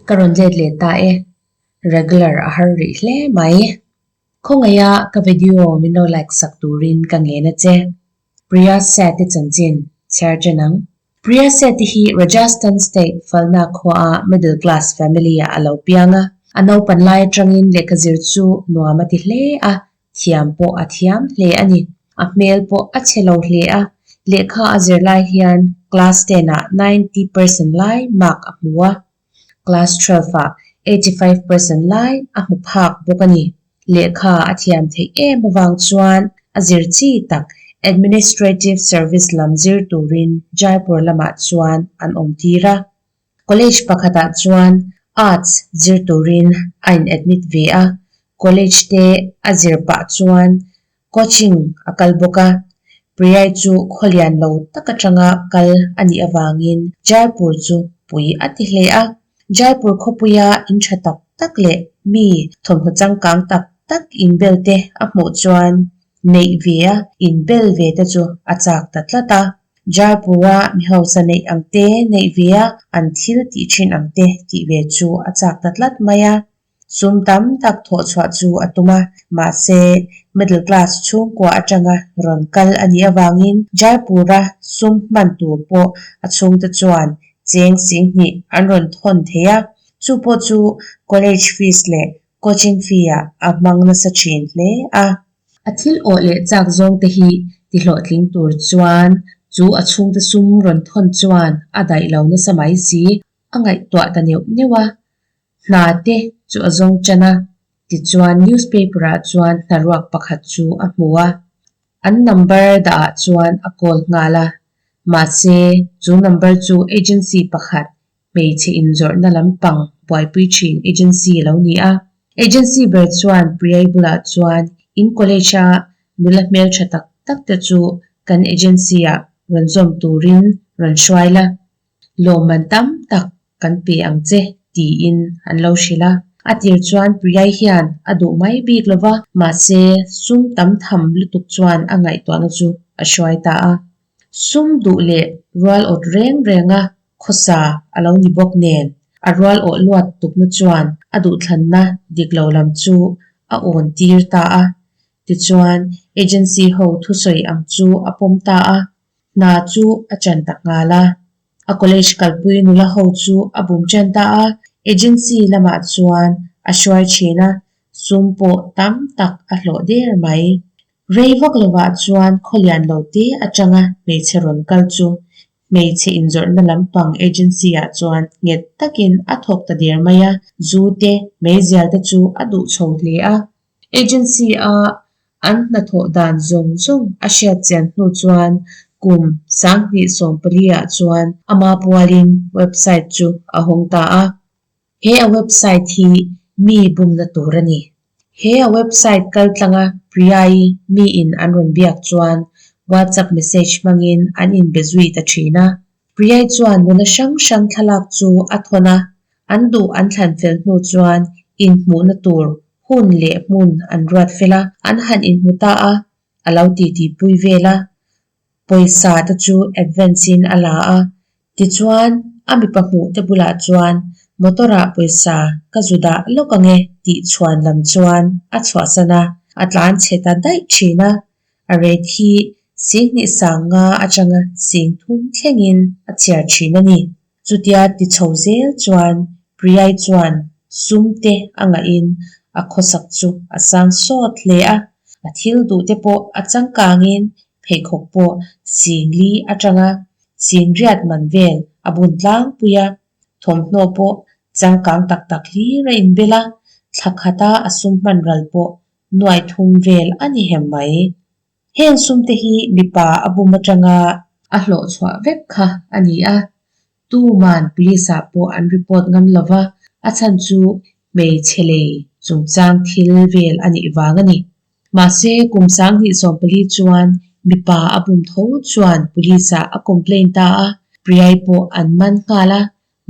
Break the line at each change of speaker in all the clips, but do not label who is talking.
Ka rawn let leh ta e. Regular a har rih hle mai. Khawngaiha ka video min lo like sak turin ka ngen a che. Priya Seth-i chanchin chhiar chen ang. Priya Seth-i hi Rajasthan state Falna khuaa middle class family-ah a lo piang a. A naupan lai atangin lehkha zir chu nuam a ti hle a, thiam pawh a thiam hle a ni. A hmel pawh a chhe lo hle a, lehkha a zir lai hian class ten-ah 90 percent lai mark a hmu a, class 12-ah 85 percent lai a hmu phak bawk a ni. Lehkha a thiam theih em avang chuan a zir chi tak administrative service lam zir turin Jaipur lamah chuan an awm tir a. College pakhatah chuan arts zir turin a in admit ve a, college te a zir pah chuan coaching a kal bawk a. Priyai chu khawlian lo tak atanga kal a nih avangin Jaipur chu pui a ti hle a. Jaipur khawpuia in tha tak tak leh mi thawmhnaw changkang tak tak inbel te a hmuh chuan neih ve a inbel ve te chu a chak ta tlat a. Jaipur-a mi hausa neih ang te neih ve a an thil tih thin ang te tih ve chu a chak ta tlat mai a. Sum tam tak thawh chhuah chu a tum a, mahse middle class chhungkua atanga rawn kal a nih avangin Jaipur-a sum hman tur pawh a chhungte chuan cheng 2000 an rawn thawn thei a, chu pawh chu college fees leh coaching fee-ah a hmang nasa thin hle a. A thil awh leh chak zawng te hi tihlawhtling tur chuan chu a chhungte sum rawn thawn chuan a daih lo nasa mai si, a ngaihtuah ta neuh neuh a. Hna te chu a zawng tan a, tichuan newspaper-ah chuan hnaruak pakhat chu a hmu a. An number dahah chuan a call nghal a, mahse chu number chu agency pakhat hmeichhe inzawrhna lampang buaipui thin agency a lo ni a. Agency ber chuan Priyai bulah chuan in college-a nula hmeltha tak tak te chu kan agency-ah rawn zawm turin rawn hruai la, lawmman tam tak kan pe ang che tiin an lo hrilh a. A tir chuan Priyai hian a duh mai bik lo va, mahse sum tam tham lutuk chuan a ngaihtuahna chu a hruai ta a. Sum duh leh rual awt reng renga khawsa a lo ni bawk nen, a rual awh luat tukna chuan a duhthlanna dik lo lam chu a awn tir ta a. Tichuan, agency ho thusawi ang chu a pawm ta a, hna chu a chan ta nghal a. A college kalpui nula ho chu a bum chen ta a, agency lamah chuan a hruai thin a, sum pawh tam tak a hlawh der mai. Rei vak lovah chuan khawlian lo te atanga hmeichhe rawn kal chu hmeichhe inzawrhna lampang agency-ah chuan nghet takin a thawk ta der mai a, zu te meizial te chu a duh chho hle a. Agency-a an hnathawh dan zawng zawng a hriat chian hnu chuan kum 2014-ah chuan ama pualin website chu a hawng ta a. He a website hi mi bumna tur a ni. He a website kaltlanga Priyai miin an rawn biak chuan WhatsApp message hmangin an inbe zui ta thin a. Priyai chuan nula hrang hrang thlalak chu a thawn a, an duh an thlan fel hnu chuan inhmuhna tur hun leh hmun an ruat fel a, an han inhmu ta a, a lo titipui vel a. Pawisa te chu advance in a la a, tichuan a mipa hmuh te bulah chuan motor ah pawisa ka zu dah lawk ang e tih chhuan lam chuan a chhuahsan a, a tlan chhe ta daih thin a, a rate hi 2500 atanga 3000 thlengin a chhiar thin a ni. Chutia ti chho zel chuan Priyai chuan sum te a ngahin a khawsak chu a sang sawt hle a, a thil duh te pawh a changkangin pheikhawk pawh 4000 atanga 8000 man vel a bun tlangpui a, thawmhnaw pawh changkang tak tak hlir a inbel a, thla khata a sum hman ral pawh 3000 vel a ni hem mai. Heng sum te hi mipa a bum atanga a hlawh chhuah vek kha a ni a, tuman police-ah pawh an report ngam lova, a chhan chu hmeichhe lei chungchang thil vel a nih vang a ni. Mahse, kum 2014 chuan mipa a bum tho chuan police-ah a complaint ta a, Priyai pawh an man nghal a,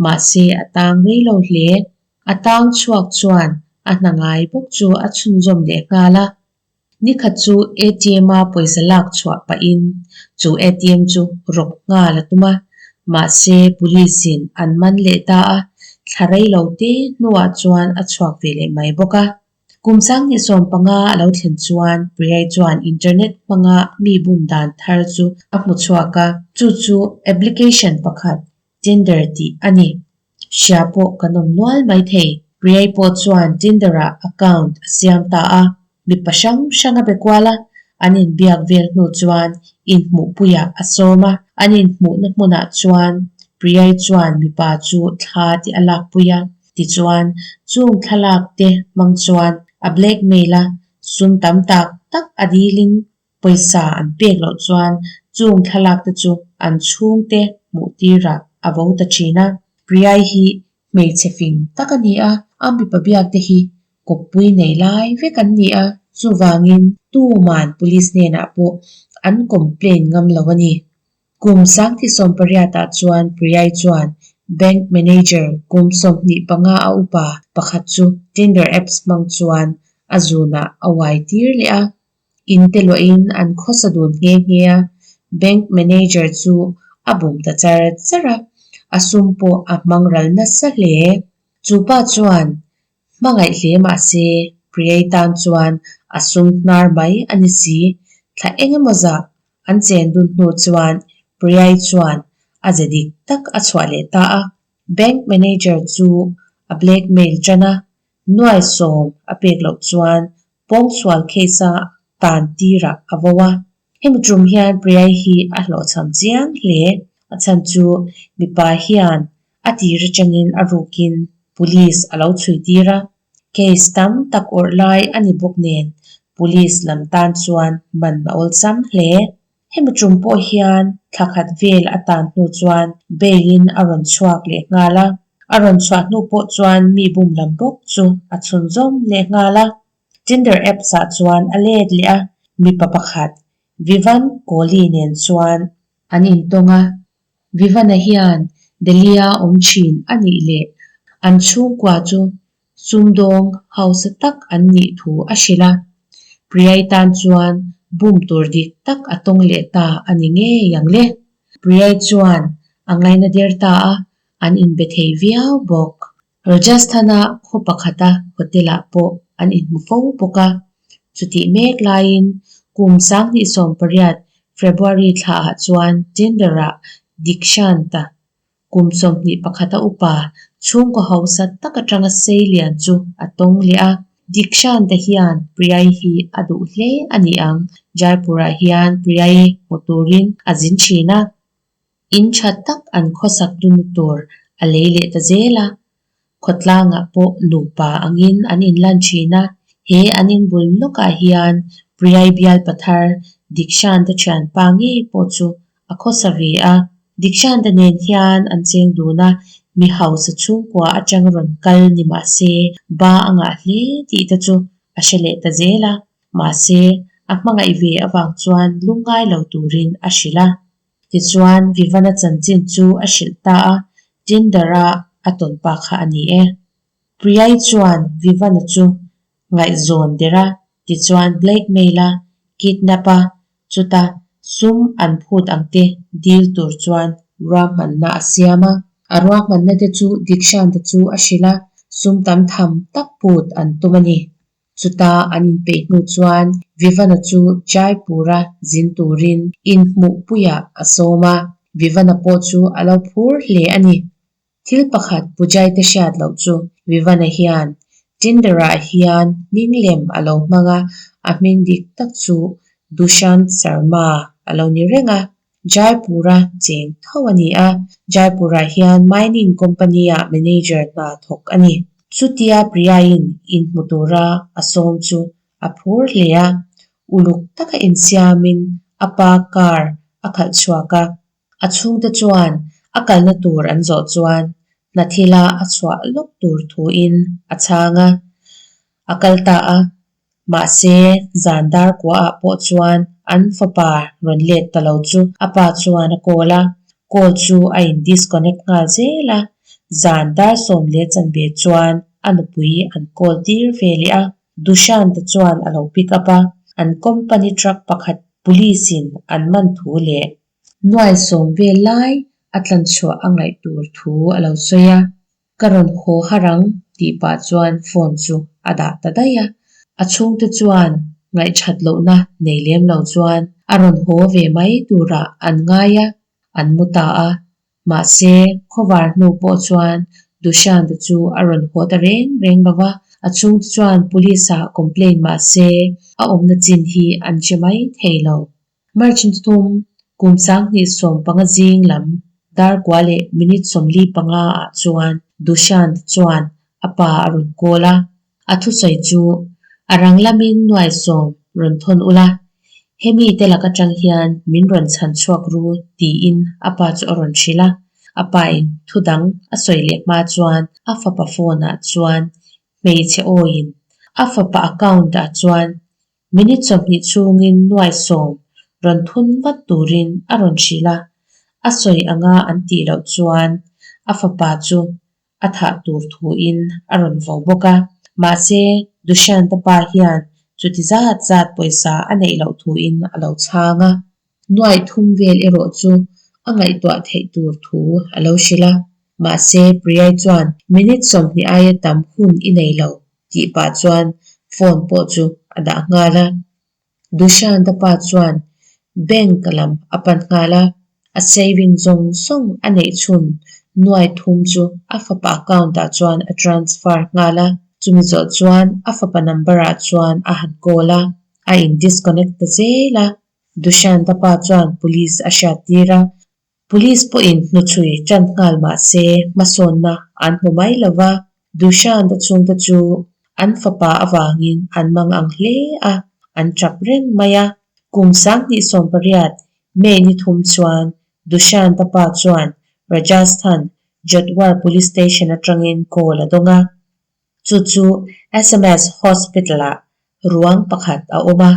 mahse a tang rei lo hle. A tang chhuak chuan a hna ngai bawk chu a chhunzawm leh nghal a. Nikhat chu ATM-a pawisa lak chhuah pahin chu ATM chu rawk nghal a tum a, mahse police-in an man leh ta a. Thla rei lo te hnuah chuan a chhuak ve leh mai bawk a. Kum 2015 a lo thlen chuan Priyai chuan internet hmanga mi bum dan thar chu a hmu chhuak a, chu chu application pakhat Tinder tih a ni. Hria pawh kan awm nual mai thei. Priyai pawh chuan Tinder-ah account a siam ta a, mipa hrang hrang a be kual a, an inbiak vel hnu chuan inhmuhpuiah a sawm a, an inhmuhna hmunah chuan Priyai chuan mipa chu thla te a lakpui a, tichuan chung thlalak te hmang chuan a blackmail a, sum tam tak tak a dilin pawisa an pek loh chuan chung thlalak te chu an chhungte hmuh tirah a vo ta thin a. Priyai hi Hmeichhe fing tak a ni a, a mipa biak te hi kawppui nei lai vek an ni a, chuvangin tuman police hnenah pawh an complain ngam lo a ni. Kum 2018 ah chuan Priyai chuan bank manager kum 25 a upa pakhat chu Tinder apps hmang chuan a zunah a uai tir leh a, In te luahin an khawsa dun nghe nghe a, bank manager chu a bum ta char char a, a sum pawh a hmang ral nasa hle. Chu pa chuan hmangaih hle mah se Priyai tan chuan a sum hnar mai a ni si. Thla eng emaw zah an chen dun hnu chuan Priyai chuan a ze dik tak a chhuah leh ta a, bank manager chu a blackmail tan a, nuai sawm a pek loh chuan Pawngsual case a tan tirah a vo a. Hemi tum hian Priyai hi a hlawhchham chiang hle. A chhan chu mipa hian a tir atangin a rukin police a lo chhui tir a. Case tam tak awrh lai a ni bawk nen police lam tan chuan man a awlsam hle. Hemi tum pawh hian thla khat vel a tan hnu chuan bail in a rawn chhuak leh nghal a. A rawn chhuah hnu pawh chuan mi bum lam bawk chu a chhun zawm leh nghal a. Tinder apps ah chuan a let leh a, mipa pakhat Vivan Kohli nen chuan an intawng a. Vivan-a hian Delhi-a awm thin a nih leh an chhungkua chu sumdawng hausa tak an nih thu a hrilh a, Priyai tan chuan bum tur dik tak a tawng leh ta a ni ngei ang le. Priyai chuan a ngaina der ta a, an inbe thei viau bawk. Rajasthan-a khaw pakhata hotel-ah pawh an inhmu fo bawk a, chutih mek laiin kum 2018 February thlaah chuan Tinder-ah Dikshant-a Kum 21 a upa, chhungkaw hausa tak atanga sei lian chu a tawng leh a. Dikshante hian Priyai hi a duh hle a ni ang. Jaipur-ah hian Priyai hmu turin a zin thin a. In tha tak an khawsak dun tur a lei leh ta zel a. Khawtlangah pawh nupa angin an inlan thin a, he an inbul lawkah hian Priyai bial pathar Dikshante thianpa ngei pawh chu a khawsa ve a. Dikshante nen hian an cheng dun a, mi hausa chhungkua atang rawn kal ni mah se ba a ngah hle tih te chu a hre leh ta zel a, mahse a hmangaih ve avang chuan lungngai lo turin a hrilh a. Tichuan, Vivana chanchin chu a hrilh ta a, Tinder-a a tawn pa kha a ni e. Priyai chuan Vivana chu ngaihzawn der a, tichuan blackmail a, kidnap a, chuta sum an phut ang te dil tur chuan ruahmanna a siam a. A ruahmanna te chu Dikshanta chu a hrilh a, sum tam tham tak put an tum a ni. Chuta an inpeih hnu chuan Vivana chu Jaipur-a zin turin inhmuhpuiah a sawm a, Vivana pawh chu a lo phur hle a ni. Thil pakhat Pujaite hriat loh chu Vivana hian Tinder-ah hian hming lem a lo hmang a, a hming dik tak chu Dushant Sharma a lo ni reng a. Jaipur-a cheng tho a ni a, Jaipur-ah hian mining company-ah manager hna thawk a ni. Chutia Priya-in inhmu tura a sawm chu a phur hle a, uluk taka insiamin a pa car a khalh chhuak a. A chhungte chuan a kalna tur an zawh chuan hna thila a chhuah lawk tur thuin a chhang a, a kal ta a. Mahse, zan dar kuaah pawh chuan an fapa rawn let ta lo chu a pa chuan a call a, call chu a in disconnect nghal zel a, zan dar sawm leh chanve chuan a nupui an call tir ve leh a, Dushan te chuan a lo pick up a, an company truck pakhat police in an man thu leh nuai sawm vel lai a tlanchhuah a ngaih tur thu a lo sawi a. Ka rawn haw har ang tih pah chuan phone chu a dah ta daih a. A chhungte chuan ngaihthat lohna nei lem lo chuan a rawn haw ve mai turah an ngai a, an mu ta a. Mahse, khawvar hnu pawh chuan Dushyant-a chu a rawn haw ta reng reng lo va, a chhungte chuan police-ah complaint mahse a awmna chin hi an hre mai thei lo. March ni thum, kum 2015 zing lam dar kua leh minute 45 ah chuan Dushyant chuan a pa a rawn call a, a thusawi chu a rang lamin nuai sawm rawn thawn ula, hemi te lak atang hian min rawn chhan chhuak ru tiin a pa chu a rawn hrilh a, a pa in thu dang a sawi leh hma chuan a fapa phone ah chuan hmeichhe awiin a fapa account ah chuan Minute 20 chhungin nuai sawm rawn thun vat turin a rawn hrilh a, a sawi anga an tih loh chuan a fapa chu a thah tur thuin a rawn vo bawk a. Mahse, Dushyant-a pa hian chuti zat zat pawisa a neih loh thuin a lo chhang a. Nuai thum vel erawh chu a ngaihtuah theih tur thu a lo hrilh a. Mahse, Priyai chuan minute 20 aia tam hun i nei lo tih pah chuan phone pawh chu a dah nghal a. Dushyant-a pa chuan bank lam a pan nghal a, a saving zawng zawng a neih chhun nuai thum chu a fapa account ah chuan a transfer nghal a. Chumi zawh chuan a fapa number ah chuan a han call a, a in disconnect ta zel a. Dushyant-a pa chuan police a hriat tir a, Police pawhin hnuchhui ṭan nghal mah se hmasawnna an hmu mai lo va, Dushyant-a chhungte chu an fapa avangin an mang ang hle a, an ṭap reng mai a. Kum 2018 May ni thum chuan Dushyant-a pa chuan Rajasthan Jodhwar Police Station aṭangin call a dawng a. Chu chu sms Hospital-ah ruang pakhat a awm a,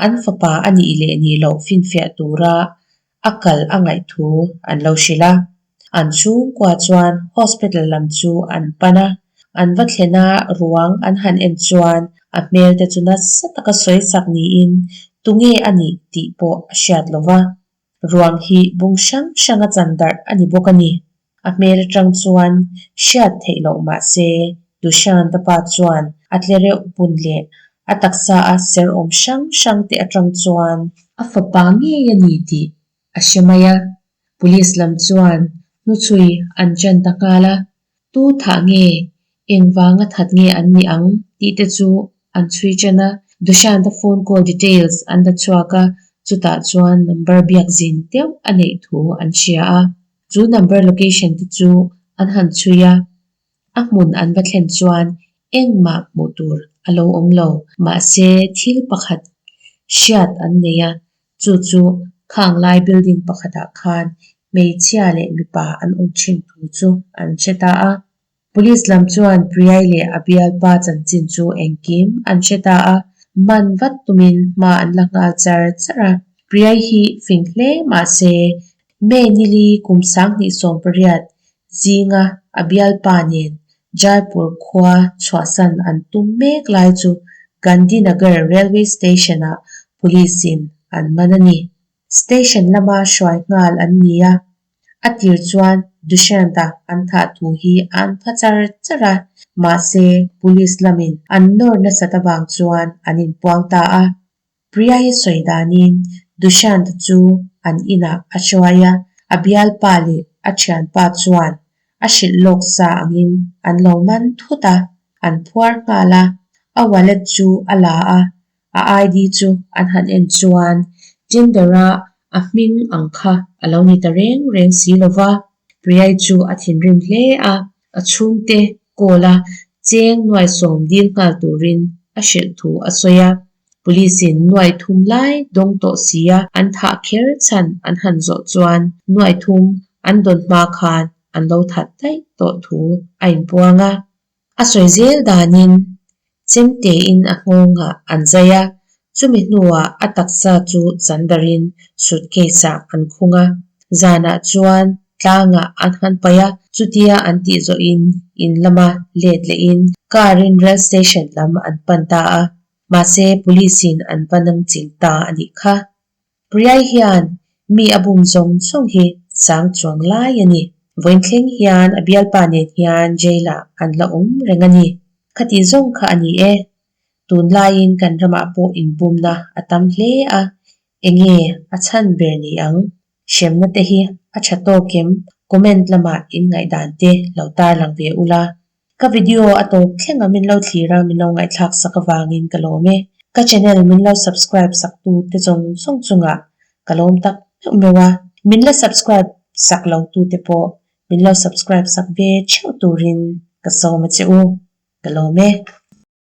an fapa a nih leh nih loh finfiah tura a kal a ngaih thu an lo hrilh a. An chhungkua chuan hospital lam chu an pan a, an va thlen a ruang an han en chuan a hmel te chu nasa taka sawi sak niin tunge a nih tih pawh a hriat lo va. Ruang hi bung hrang hranga chan darh a ni bawk a ni. A hmel atang chuan hriat theih loh mah se Dushyant-a pa chuan a tle reuh bun leh a taksa a ser awm hrang hrang te atang chuan a fapa ngei a ni tih a hre mai a. Police lam chuan hnuchhui an ṭan ta nghal a, tu thah nge, engvanga that nge an nih ang tih te chu an chhui ṭan a. Dushyant-a phone call details an la chhuak a, chutah chuan number biak zin deuh a neih thu an hria a. Chu number location te chu an han chhui a, a hmun an va thlen chuan engmah hmuh tur a lo awm lo. Mahse, thil pakhat hriat an nei a, chu chu khang lai building pakhatah khan hmeichhia leh mipa an awm thin thu chu an hre ta a. Police lam chuan Priyai leh a bialpa chanchin chu engkim an hre ta a, man vat tumin hma an la nghal char char a. Priyai hi fing hle mah se, May nili kum 2018 zinga a bialpa nen Jaipur khua chhuahsan an tum mek lai chu Gandhinagar Railway Station-ah Police-in an man a ni. Station lama hruai nghal an ni a, a tir chuan Dushyant-a an thah thu hi an pha char char a, mahse Police lamin an nawr nasat avang chuan an inpuang ta a. Priya-i sawi danin Dushyant-a chu an inah a hruai a, a bialpa leh a thianpa chuan a hrilh lawk sa angin an lo man thut a, an phuar nghal a, a wallet chu a la a, A ID chu an han en chuan Tinder-a a hming ang kha a lo ni ta reng reng si lo va. Priyai chu a thinrim hle a, a chhungte call a cheng nuai sawm dil nghal turin a hrilh thu a sawi a. Police-in nuai thum lai dawng tawh sia an thah kher chhan an han zawh chuan nuai thum an dawn hma khan an lo that daih tawh thu a inpuang a. A sawi zel danin chemtein a nghawngah an zai a, chumi hnuah a taksa chu chandarin suitcase-ah an khung a. Zanah chuan tlangah an han paih a, chutia an tih zawhin in lama let lehin car-in rail station lam an pan ta a, mahse police-in an va nangching ta a nih kha. Priyai hian mi a bum zawng zawng hi sang chuang lai a ni. Vawiin thleng hian a bialpa nen hian jail ah an la awm reng a ni. Khati zawng kha a ni e. Tunlaiin kan ramah pawh inbumna a tam hle a, enge a chhan ber ni ang? Hremna te hi a tha tawk em? Comment lamah in ngaihdan te lo tarlang ve ula. Ka video a tawp thleng a min lo thlir a min lo ngaihthlak sak avangin ka lawm e. Ka channel min lo subscribe sak tu te zawng zawng chungah ka lawm tak meuh meuh a. Min la subscribe sak lo tu te pawh min lo subscribe sak ve theuh turin ka sawm a che u. Ka lawm e.